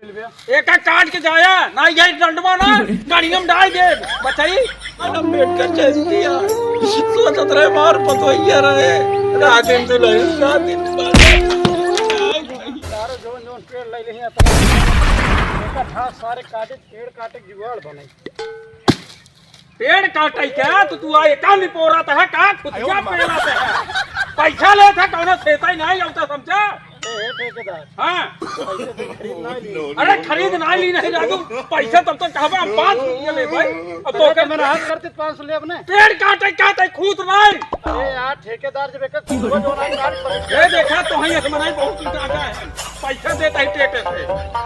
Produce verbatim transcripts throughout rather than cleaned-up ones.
एका काट के जाया, ना यही डंडवा ना, गाड़िया में डाल दे, बचाई। हम बेट का चलती यार, सोचत रहे मार पतोहिया रहे, रात दिन दुलही, रात दिन दुलही। सारे जोन जोन पेड़ ले लेही, एका ठास सारे काटे, पेड़ काटे जुगाड़ बनाई। पेड़ काटे क्या? तो तू आ एका निपोरत है का? खुदिया पेड़त है। पैसा लेत है, कौनो सेता ही नहीं, अब तो समझा? ए, ए, ठेकेदार। हाँ। पैसे से खरीद ना ली। अरे खरीद ना ली नहीं राजू, पैसा तब तो कहबा हम पाँच रुपया ले भाई। अब तो अरे तो मैंने हाथ करते पाँच सौ ले अपने। पेड़ काटे क्या तय खुद नहीं? अरे यार ठेकेदार जब एक खुद जो ना काट पर ये देखा तो है ये बनाई बहुत कुछ आता है। पैसा देता है टेटे से।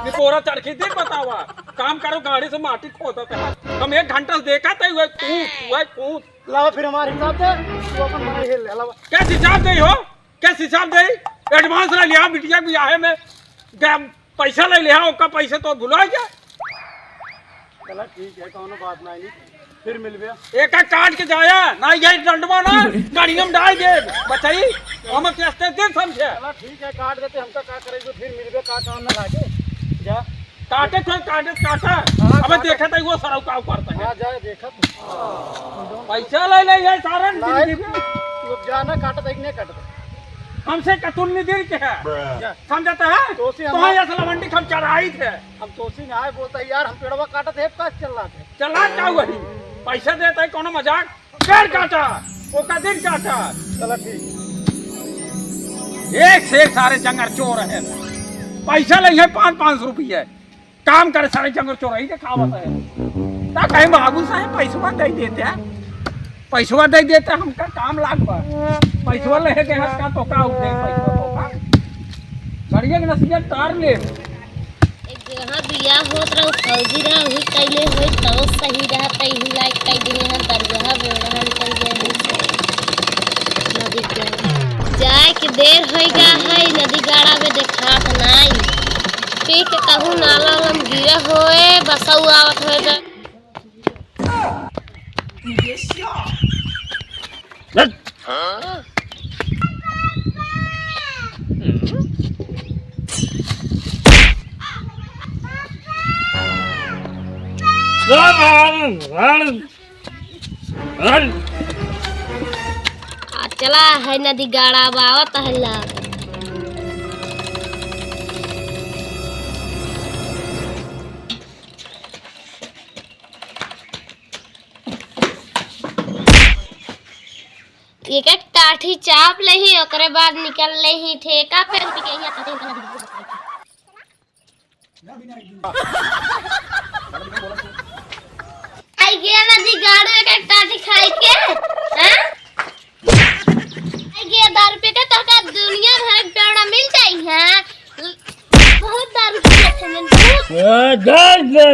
निपोरा चरखी दे बतावा। काम करो, गाड़ी से माटी खोदत है। हम एक घंटा से देखत है, वह कूद, वह कूद। लावा फिर हमार हिसाब दे, तू अपन बनाई हेल ले, लावा। क्या हिसाब दे हो? क्या हिसाब दे? Advance ले लिया, बिटिया बियाहे में गया, पैसा ले लिया, ओका पैसे तो भुला गया। चला ठीक है, कौनो बात नहीं, फिर मिलबे। एका काट के जाया, ना यही डंडवा ना, गाड़िया में डाल दे, बचाई, हम कैसे दिन समझे। चला ठीक है, काट देते, हमका का करेंगे, फिर मिलबे, का काम ना लागे, जा। काटे कोई काटे काटा। हाँ, अबे काटे। देखा था वो सरऊ का करता है। हाँ, जाए देखा तो। पैसा ले ले ये सारे नहीं, जिंदगी में। तू अब जाना काटत है कि नहीं काटत है? हमसे कतुल नहीं दिल के है। जा। समझता है? तो उसे तो हम ये असला मंडी हम चढ़ाई थे। हम तोसी ना आए बोलता है, "यार, हम पेड़वा काटत है, का चल रहा है?" चला क्या वही? पैसा देता है, कोनो मजाक? पेड़ काटा, ओका दिन काटा। चला ठीक। एक से एक सारे जंगर चोर है, पैसा ले है पाँच, पाँच सौ रुपये, काम करे सारे जंगर चोर है, ये खावत है। ता कहीं बाबू साहब पैसवा दे देते हैं, पैसवा दे देते, हमका काम लाग बा। पैसवा ले के हाथ का तो का उठे, पैसवा तो का। बढ़िया के नसीब तार ले। एक जगह बियाह होत रहा, फौजी रहा, वही कैले होई, तो सही रहा, तई ही लाइक कई दिन यहाँ दरगाह में रहा, निकल गया है। नदी के जाए के देर होई गा है, नदी गाड़ा में देखात नाई। पी के कहूँ नाला वाला में गिरा होए, बसऊ आवत होए तो। आ, चला है नदी गाड़ा बावत है ला। एक एक टाठी चाप लेही, ओकरे बाद निकल लेही ठेका पे। आई गया नदी गाड़ू एक एक टाठी खाई के, हैं? आई गया दारू पी के, तोहका दुनिया भर के बेवड़ा मिल जाई, हैं? बहुत दारू पी के थे, बहुत। ए, जा, जा।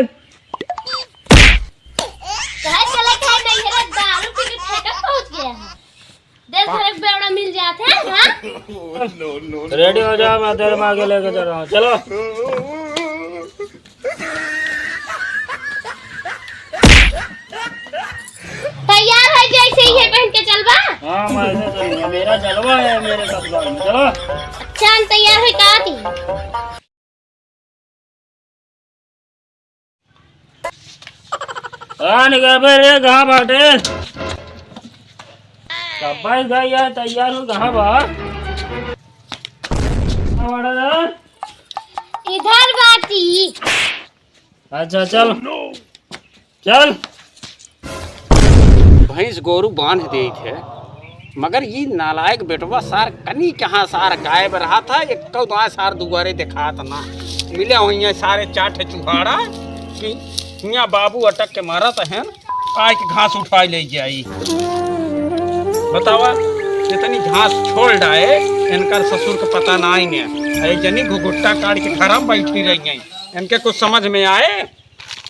कहे चला खाए नहीं है, दारू पी के ठेका पहुंच गया है। देश भर के बेवड़ा मिल जात है, हाँ? रेडी हो जाओ, मैं तेरे माँ के लेके चल रहा हूँ, चलो। तैयार है जैसे ही है पहन के चलबा। हाँ, मैं ऐसे चलूंगा, मेरा जलवा है मेरे ससुराल में, चलो। अच्छा, हम तैयार है का थी? आ निकलबे रे, कहाँ बाटे? कब्बा ही गई है, तैयार हो, कहाँ बा? कहाँ बाटे रे? इधर बाटी। अच्छा, चल। चल। भैंस गोरू बांध देइत है, मगर ई नालायक बेटवा सार कनी कहाँ सार गायब रहत है, एक्को दाएँ सार दुआरे देखात ना। मिले हुइहैं सारे चार ठे चुहाड़ा कि हियाँ बाबू अटक के मरत हैं, आइके घास उठाइ लेइ जाई। बतावा, इतनी घास छोड़ डाए, इनकर ससुर के पता नाहीं है। अरे जनी घुघुट्टा काढ़ के घर में बैठी रही हैं, इनके कुछ समझ में आए?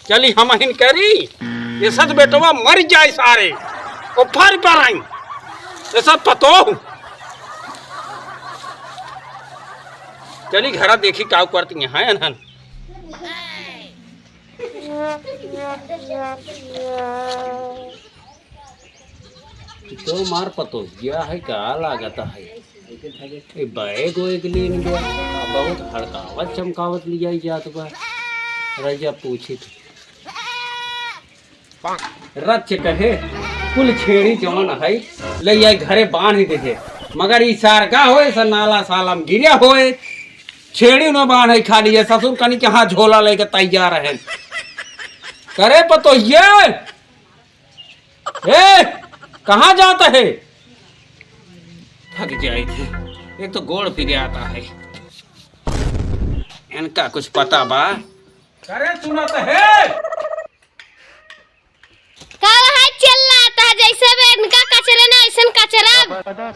चली हमहिन करी, ये सब बेटवा मर जाए सारे, ओ फर पर आई, ये सब पतो। चली घरा देखी का करती हैं अनहन। तो मार पतो गया है का लागत है। ए, बैग वैग लेन गया, आ बहुत हड़कावत चमकावत लियाई जात बा। रहिया पूछी थी। रच कहे, कुल छेड़ी जवन है, ले आई घरे बांध देहे। मगर ई सार का होए, स नाला साला में गिरे होए। छेड़ी न बांध है खाली है, ससुर कनी के हाथ झोला लेके तैयार है। करे पतोहिए, ए, कहाँ जाता है? थक जाए थे, एक तो गोड़ पिराता है। इनका कुछ पता बा? करे सुना तो है। का है चिल्लाता है, जैसे भी इनका कचरे ना, ऐसन कचरा। अरे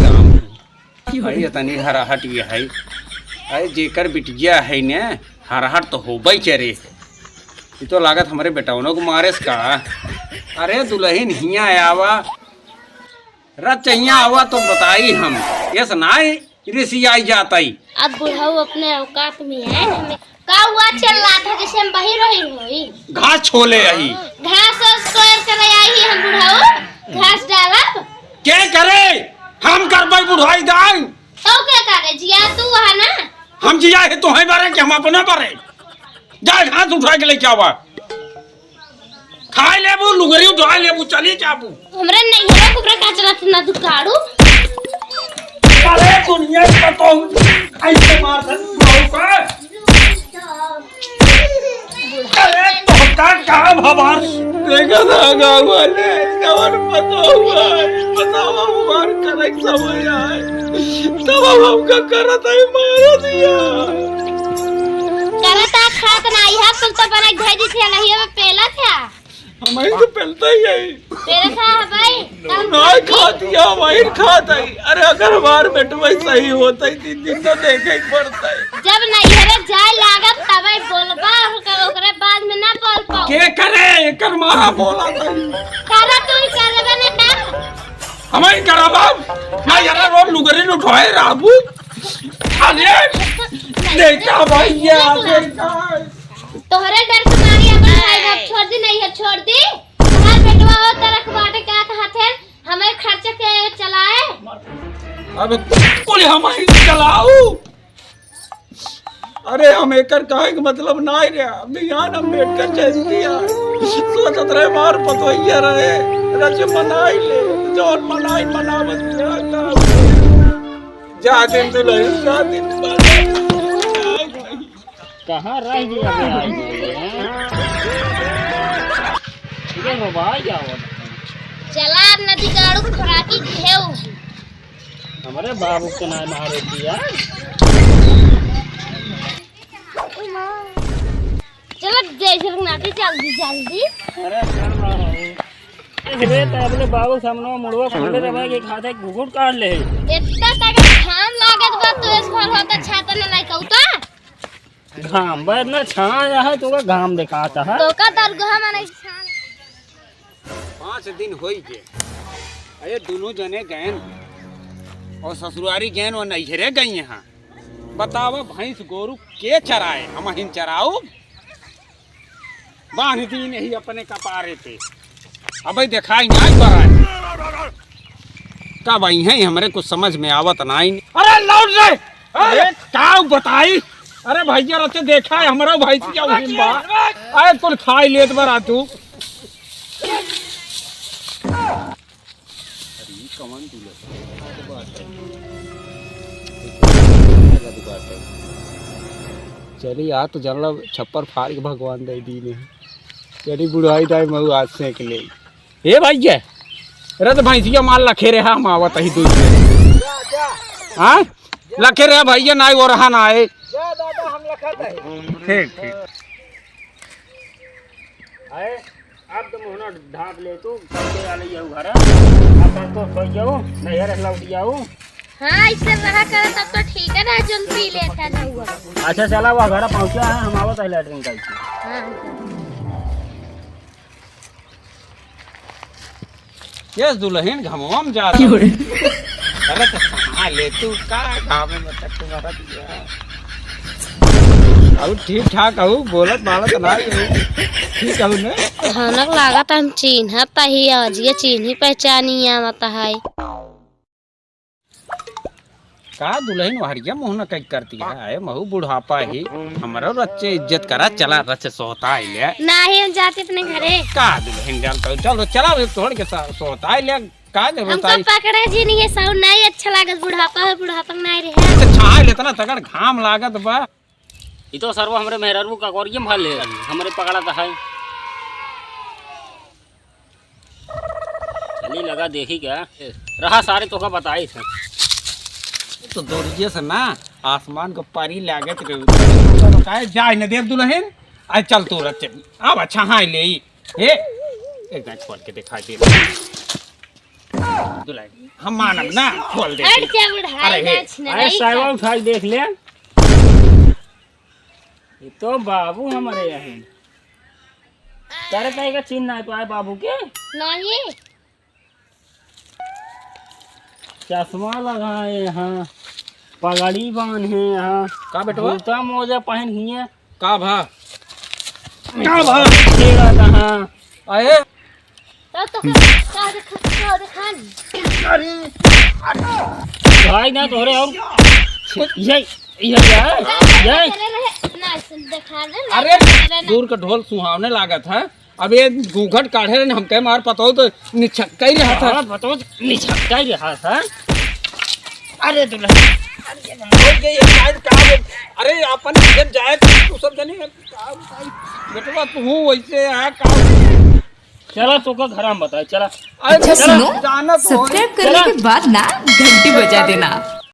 राम, अरे तनी हराहट ये है। अरे जेकर बिटिया है ने, हराहट तो होबे करे। ये तो लागत हमरे बेटवनो को मारेस का। अरे दुलहिन हियाँ आवा, रच हियाँ आवा तो बताई हम। यस नाई रिसियाई जाताई। अब बुढ़ऊ अपने औकात में है, हमें का हुआ चिल्लात है जैसे हम बहिर रही होई? घास छोले आई। घास ओस तोड़ के ले आई ही हम बुढ़ऊ, घास डालब। के करे? हम करबै बुढ़ाई दाई। तो के करे? जिया तू वहाँ ना। हम जिया है तो है बारे कि हम अपने बारे। जा घास उठा के लेके आवा। खाए लेबू, लुगरी उठाए लेबू, चली जाबू। हमरा नैहरा कुबरा का चलत ना दुकाड़ू। अरे दुनिया का तो ऐसे मार दे बुढ़ऊ का। अरे तोहका का भवार देखा था गाँव वाले, कवन पता हुआ है, बतावा हमार करे समय आए, तब हम हमका करत है मार दिया। करत आ खात ना, यह कुल तो बना धै दी थे, नहीं अब पेला था। हमही तो पेलता ही है। तेरे साहब भाई, हम नाहीं खाती है, हमही खात है। अरे अगर हमार बेटवा सही होता ही, तीन दिन तो देखे ही पड़ता है। जब नैहरे जाए लागब तबे बोलबा, ओकर, ओकरे बाद में ना बोल पाओ। के करे? एकर मारा बोला था। करा तू ही करबे ना का? हमही करब अब। ना यार, रोज लुगरी उठाए रहबू। अरे, देखा भैया, देखा। तोहरे डर के मारी अपन भाई बाप छोड़ दी, नहीं है छोड़ दी। हमार बेटवा वो तरफ बाटे का कहत है, हमें खर्च के चलाए। अब कुल हमही चलाऊ। अरे हम एकर कहे के मतलब नाहीं रे, बिहान हम बैठ कर जयंती आ सोचत रहे मार पतोहिया रहे, रच मनाई ले, जौन मनाई मनावत रहे। जा दिन दुलहिन, जा दिन। कहाँ रह गया बे आज ये, हैं? इधर हो भाई, क्या हुआ? चला नदी का आड़ू खुराकी घेऊ। हमरे बाबू के नाम मारे दिया। चला जय जगन्नाथ, जल्दी जल्दी। अरे चल रहा हूँ। अरे तो अपने बाबू सामने मुड़वा खोले रहे कि खाते घुघुट काट ले। इतना तक घाम लागत बा तो इस बार होता छाता ना लेके उता। घाम बा इतना छाया है, तोका घाम देखाता है। तोका दरगोहा माने छान। पाँच दिन होई गे। अरे दुनों जने गएन और ससुरारी गएन और नैहरे गई हैं। बतावा भैंस गोरू के चराए, हमहिन चराऊ। बांध दी नहीं अपने कपारे पे। अबे देखाई नाहीं पराए। कब आई हैं हमरे कुछ समझ में आवत नाहीं। अरे लौट रे। अरे का बताई? अरे भैया रचे देखा है हमरा भैंसिया वही बा। अरे कुल खाई लेत बा रातू। अरे ई कवन दुलहिन? चली आ तो जानला छप्पर फाड़ के भगवान दे दीने। चली बुढ़ाई दाई महू आज सेंक ले। ए भैया, अरे तो भैंसिया माल लखे रहे, हम आवत ही दूध में। हाँ, लखे रहे भैया, नाहीं हो रहा ना है। ठीक, ठीक। आए, अब तो मुहना ढाँप ले तू, सबके आ ले जाऊ घर। अब तब तो सो जाऊ, नैहर लौट जाऊ। हाँ, इससे रहा कर तब तो ठीक है ना, जौन पी लेता था वो। अच्छा चला, वो घर पहुँचा है, हम आवत है लैट्रिन करके। हाँ। यस दुलहिन घमवा में जात क्यों रे? अरे तो कहाँ ले तू का घामे में तक तुम्हारा दिया। अब ठीक ठाक हूँ, बोलत बालत ना हूँ। ठीक हूँ ने? भनक लागत हम चिन्हत ही, आज ये चिन्ही पहचानी आवत है। का दुलहिन वहरिया मुँह न कई करती है? आए महू बुढ़ापा ही, हमरो रच्चे इज्जत करा, चला रच्चे सोहताइ ले। नाही, हम जाते अपने घरे। का दुलहिन जानता हूँ, चलो चला अभी तोड़ के सा-, सोहताइ ले, का जरूरत हमको आई? पकड़े जी नहीं है, साउंड नहीं अच्छा लागत, बुढ़ापा है, बुढ़ापा में नहीं रहे। अच्छा, छाए ले, इतना तगड़ घाम लागत बा। ई तो सरवा हमरे मेहरारू का कौरिये में भर ले, हमरे पकड़ा तो है। चली लगा देखी क्या रहा सारे तोका बताई थे। तो दौड़िए से ना आसमान को परी लागत रहे। तो बताए जाए न देव दुलहिन, आज चल तू रच। अब अच्छा हाँ ले ई। ए, एक दाई खोल के दिखाई दे। दुलहिन, हम मानब ना, खोल दे। हट जा बुढ़ाई अरे हे। ना छिनरा अरे ई साइवा सब। उठाई देख ले। ये तो बाबू हमरे यहाँ। तारे ताई का चिन्ह नहीं पाए बाबू के? नहीं। चश्मा लगाए हैं, पगड़ी बांधे हैं, का बेटवा? जूता मोजा पहन हिए। का भा? का भा? खेलत हैं। आए? तो, तो का, का देख-, का देखान? अरे, अरे। भाई ना तोहरे और ये, ये क्या है? ये? ना, सुन, देखा दे ना, अरे, चले ना। दूर का ढोल सुहावने लागत है। अब ये घूंघट काढ़े रहे, हमके मार पतोह तो निछक्का ही रहा था। हाँ, पतोह तो निछक्का ही रहा था। अरे दुल्हन, अरे ये भाई, ये, ये शायद का बे-, अरे अपन इज्जत जाए तो तू सब जने का भाई, बेटवा तू हूँ वैसे यहाँ का। चला तोका घर हम बताए, चला। अरे अच्छा चला। सुनो, जाना तो है। सब्सक्राइब करने चला। के बाद ना घंटी बजा देना।